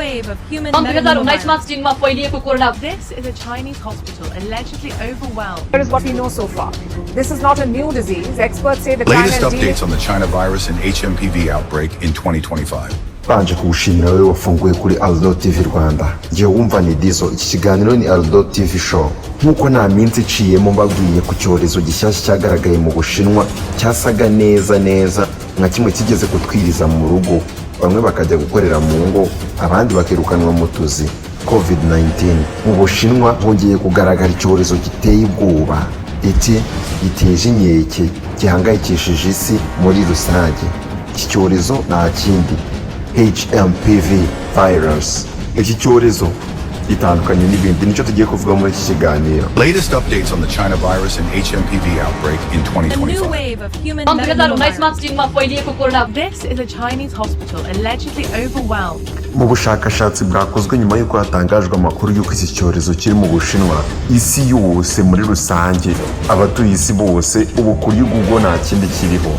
wave of human सन् 2019 मा metapneumovirus. चीनमा फैलिएको corona This is a Chinese hospital allegedly overwhelmed. Here is what we know so far. This is not a new disease. Experts say that Latest China is dealing updates on the China virus and HMPV outbreak in 2025. Mbanje kuwushimira wowe wafunguye kuri Aldo TV Rwanda. Ngiye wumva ni Dizo, iki kiganiro ni Aldo TV Show. Nk'uko nta minsi iciyemo mbabwiye ku cyorezo gishyashya cyagaragaye mu Bushinwa, cyasaga neza neza nka kimwe kigeze kutwiriza mu rugo, bamwe bakajya gukorera mu ngo, abandi bakirukanwa mu tuzi, COVID-19. Mu Bushinwa hongeye kugaragara icyorezo giteye ubwoba ndetse giteje inkeke, gihangayikishije isi muri rusange. Iki cyorezo nta kindi, HMPV virus. Iki cyorezo gitandukanye n'ibindi, nicyo tugiye kuvuga muri iki kiganiro. Latest updates on the China virus and HMPV outbreak in A new 2025. wave of human सन् 2019 मा metapneumovirus. चीनमा फैलिएको corona This is a Chinese hospital allegedly overwhelmed. Mu bushakashatsi bwakozwe nyuma y'uko hatangajwe amakuru y'uko iki cyorezo kiri mu Bushinwa, isi yose muri rusange, abatuye isi bose, ubu kuri Google nta kindi kiriho.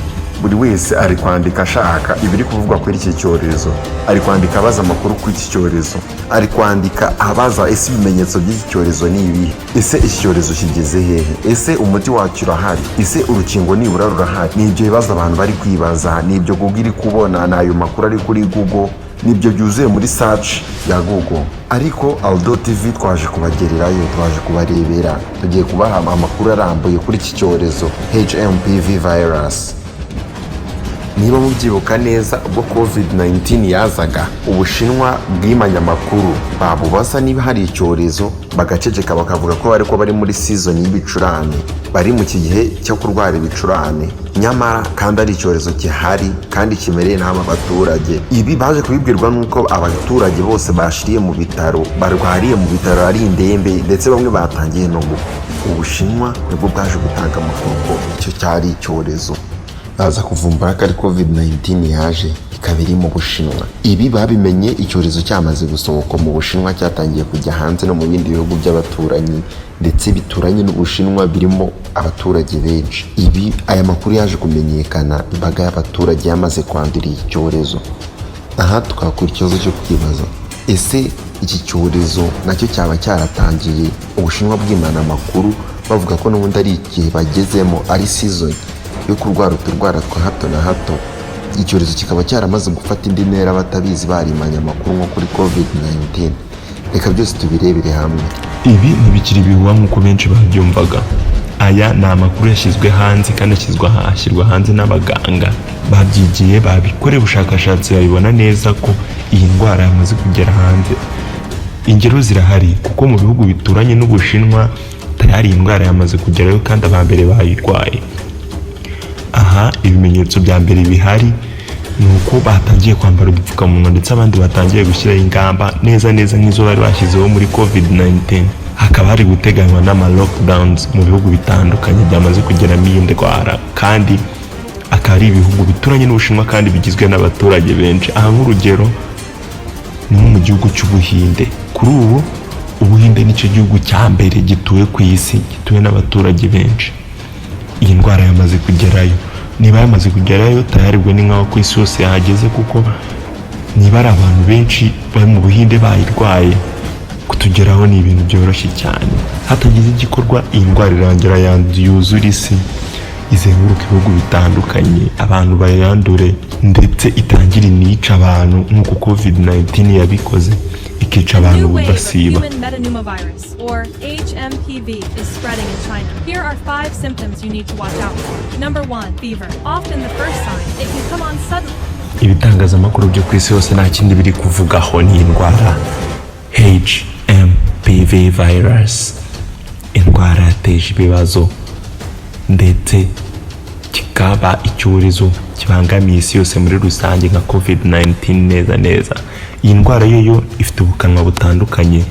Buri wese ari kwandika ashaka ibiri kuvugwa kuri iki cyorezo, ari kwandika abaza amakuru kuri iki cyorezo, ari kwandika abaza: ese ibimenyetso by'iki cyorezo ni ibihe? Ese iki cyorezo kigeze hehe? Ese umuti wacyo urahari? Ese urukingo nibura rurahari? Ni ibyo bibazo abantu bari kwibaza, ni ibyo Google iri kubona, ni ayo makuru ari kuri Google, nibyo byuzuye muri search ya Google. Ariko Aldo TV twaje kubagererayo, twaje kubarebera, tugiye kubaha amakuru arambuye kuri iki cyorezo HMPV virus. Niba mubyibuka neza, ubwo COVID-19 yazaga, Ubushinwa bwimanye amakuru. Babubaza niba hari icyorezo, bagaceceka, bakavuga ko bari ko bari muri season y'ibicurane, bari mu iki gihe cyo kurwara ibicurane, nyamara kandi ari icyorezo gihari kandi kimereye nabi abaturage. Ibi baje kubibwirwa n'uko abaturage bose bashiriye mu bitaro, barwariye mu bitaro ari indembe, ndetse bamwe batangiye no gupfa. Ubushinwa nibwo bwaje gutanga amakuru ko icyo cyari icyorezo, baza kuvumbura ko ari COVID-19 yaje ikaba iri mu Bushinwa. Ibi babimenye icyorezo cyamaze gusohoka mu Bushinwa, cyatangiye kujya hanze no mu bindi bihugu by'abaturanyi ndetse bituranye n'Ubushinwa birimo abaturage benshi. Ibi, aya makuru yaje kumenyekana imbaga y'abaturage yamaze kwandura iki cyorezo. Aha twakura ikibazo cyo kwibaza: ese iki cyorezo nacyo cyaba cyaratangiye Ubushinwa bwimana amakuru, bavuga ko n'ubundi ari igihe bagezemo, ari season yo kurwara uturwara twa hato na hato, icyorezo kikaba cyaramaze gufata indi ntera batabizi, barimanye amakuru nko kuri COVID-19? Reka byose tubirebere hamwe. Ibi ntibikiri ibihuha nk'uko benshi babyumvaga. Aya ni amakuru yashyizwe hanze kandi ashyirwa hanze n'abaganga babyigiye, babikoreye ubushakashatsi, babibona neza ko iyi ndwara yamaze kugera hanze. Ingero zirahari, kuko mu bihugu bituranye n'Ubushinwa tayari iyi ndwara yamaze kugerayo kandi aba mbere bayirwaye. Aha ibimenyetso bya mbere bihari ni uko batangiye kwambara udupfukamunwa, ndetse abandi batangiye gushyiraho ingamba neza neza nk'izo bari bashyizeho muri COVID-19. Hakaba hari guteganywa n'ama lockdowns mu bihugu bitandukanye byamaze kugeramo iyi ndwara, kandi akaba ari ibihugu bituranye n'Ubushinwa kandi bigizwe n'abaturage benshi. Aha nk'urugero ni nko mu gihugu cy'Ubuhinde. Kuri ubu Ubuhinde nicyo gihugu cya mbere gituwe ku isi, gituwe n'abaturage benshi. Iyi ndwara yamaze kugerayo. Niba yamaze kugerayo, tayari ubwo ni nkaho ku isi yose yahageze, kuko niba ari abantu benshi bari mu Buhinde bayirwaye, kutugeraho ni ibintu byoroshye cyane. Hatagize igikorwa, iyi ndwara irangira yuzura isi, izenguruka ibihugu bitandukanye, abantu bayandure, ndetse itangire inica abantu nk'uko COVID-19 yabikoze, ikica abantu A new wave of budasiba. human metapneumovirus, or HMPV, is spreading in China. Here are five symptoms you need to watch out for. Number one, fever. Often the first sign, it can come on suddenly. Ibitangazamakuru byo ku isi hose nta kindi biri kuvugaho, ni indwara HMPV virus, indwara yateje ibibazo ndetse kikaba icyorezo kibangamiye isi yose muri rusange nka COVID-19 neza neza. Iyi ndwara yo ifite ubukanwa butandukanye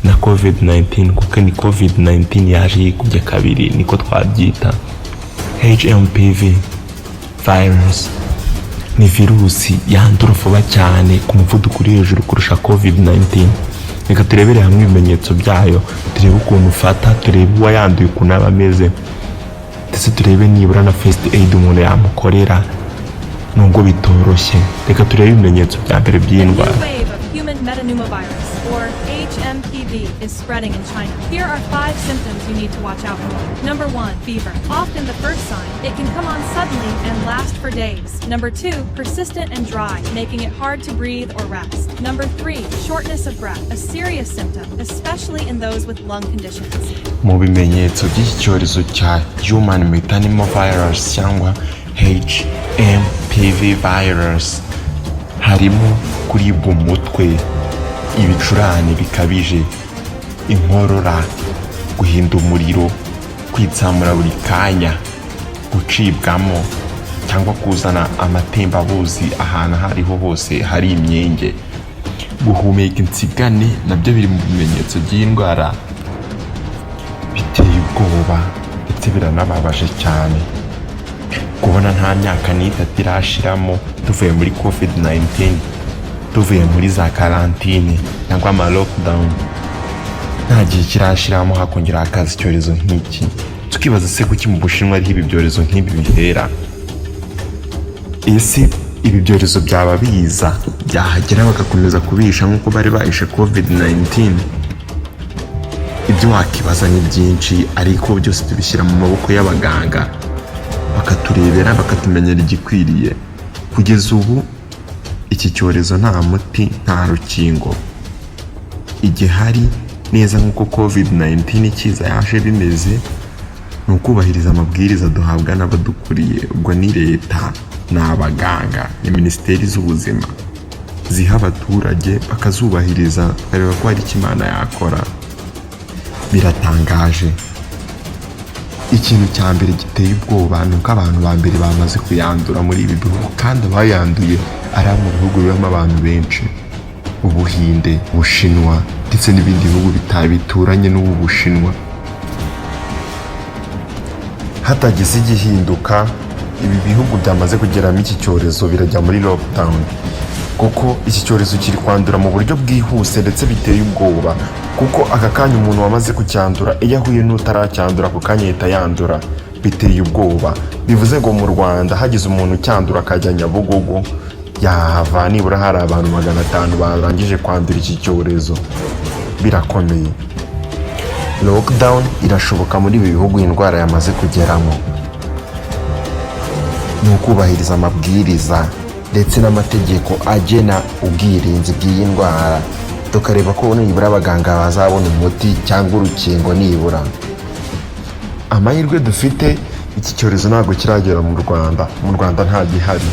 na COVID-19, kuko ni COVID-19 yaje yikubye kabiri, niko twabyita. HMPV virus ni virusi yandura vuba cyane ku muvuduko uri hejuru kurusha COVID-19. Reka turebere hamwe ibimenyetso byayo, turebe ukuntu ufata, turebe uwayanduye ukuntu aba ameze, ndetse turebe nibura na first aid umuntu yamukorera, nubwo bitoroshye. Reka turebe ibimenyetso bya mbere by'iyi A new ndwara. wave of human Human metapneumovirus, or HMPV, is spreading in China. Here are 5 symptoms you need to watch out for. Number 1, fever. Often the first sign, it can come on suddenly and last for days. Number 2, persistent and dry, making it hard to breathe or rest. Number 3, shortness of breath, a serious symptom, especially in those with lung conditions. Mu bimenyetso by'iki cyorezo cya Human Metapneumovirus cyangwa HMPV virus harimo kuribwa umutwe, ibicurane bikabije, inkorora, guhinda umuriro, kwitsamura buri kanya, gucibwamo cyangwa kuzana amatembabuzi ahantu aho ariho hose hari imyenge, guhumeka insigane, nabyo biri mu bimenyetso by'iyi ndwara. Biteye ubwoba ndetse biranababaje cyane kubona nta myaka n'itatu irashiramo tuvuye muri COVID 19, tuvuye muri za quarantine cyangwa ama lockdown, nta gihe kirashiramo hakongera hakaza icyorezo nk'iki. Tukibaza se kuki mu Bushinwa ariho ibi byorezo nk'ibi bihera? Ese ibi byorezo byaba biza byahagera bagakomeza kubihisha nk'uko bari bahishe COVID 19? Ibyo wakibaza ni byinshi, ariko byose tubishyira mu maboko y'abaganga, bakaturebera, bakatumenyera igikwiriye. Kugeza ubu iki cyorezo nta muti, nta rukingo igihari. Neza nk'uko COVID 19 ikiza yaje bimeze, ni ukubahiriza amabwiriza duhabwa n'abadukuriye. Ubwo ni leta, ni abaganga, ni minisiteri z'ubuzima ziha abaturage, bakazubahiriza, tukareba ko hari icyo Imana yakora. Biratangaje. Ikintu cya mbere giteye ubwoba ni uko abantu ba mbere bamaze kuyandura muri ibi bihugu, kandi abayanduye ari abo mu bihugu bibamo abantu benshi: Ubuhinde, Ubushinwa ndetse n'ibindi bihugu bituranye n'ubu Bushinwa. Hatagize igihinduka, ibi bihugu byamaze kugeramo iki cyorezo birajya muri lockdown, kuko iki cyorezo kiri kwandura mu buryo bwihuse ndetse biteye ubwoba, kuko aka kanya umuntu wamaze kucyandura iyo ahuye n'utaracyandura, ako kanya ahita yandura. Biteye ubwoba. Bivuze ngo mu Rwanda hagize umuntu ucyandura akajya Nyabugogo, yahava nibura hari abantu 500 barangije kwandura iki cyorezo. Birakomeye. Lockdown irashoboka muri ibi bihugu indwara yamaze kugeramo. Ni ukubahiriza amabwiriza ndetse n'amategeko agena ubwirinzi bw'iyi ndwara, tukareba ko nibura abaganga bazabona umuti cyangwa urukingo nibura. Amahirwe dufite, iki cyorezo ntabwo kiragera mu Rwanda. Mu Rwanda nta gihari,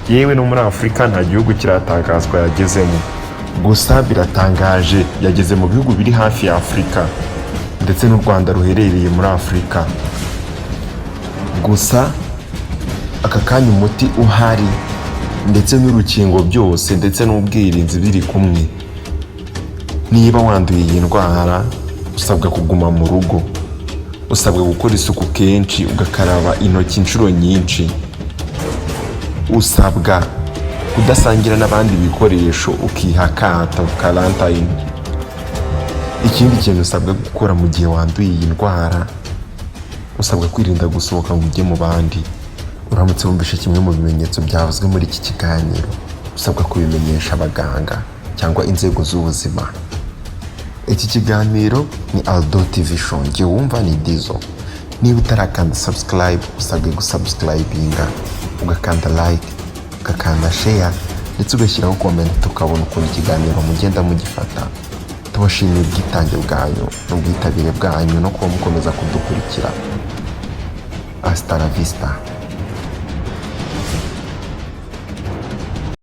yewe no muri Afurika nta gihugu kiratangazwa yagezemo. Gusa biratangaje, yageze mu bihugu biri hafi ya Afurika, ndetse n'u Rwanda ruherereye muri Afurika. Gusa aka kanya umuti uhari ndetse n'urukingo byose ndetse n'ubwirinzi biri kumwe. Niba wanduye iyi ndwara, usabwa kuguma mu rugo, usabwa gukora isuku kenshi, ugakaraba intoki inshuro nyinshi, usabwa kudasangira n'abandi ibikoresho, ukiha akato, quarantine. Ikindi kintu usabwa gukora mu gihe wanduye iyi ndwara, usabwa kwirinda gusohoka ngo ujye mu bandi. Uramutse wumvishe kimwe mu bimenyetso byavuzwe muri iki kiganiro, usabwa kubimenyesha abaganga cyangwa inzego z'ubuzima. Iki kiganiro ni Aldo TV Show, njye wumva ni Dizo. Niba utarakanda subscribe, usabwe gusubscribinga, ugakanda like, ugakanda share ndetse ugashyiraho comment, tukabona ukuntu ikiganiro mugenda mugifata. Tubashimiye ubwitange bwanyu n'ubwitabire bwanyu no kuba mukomeza kudukurikira. Hasta la vista.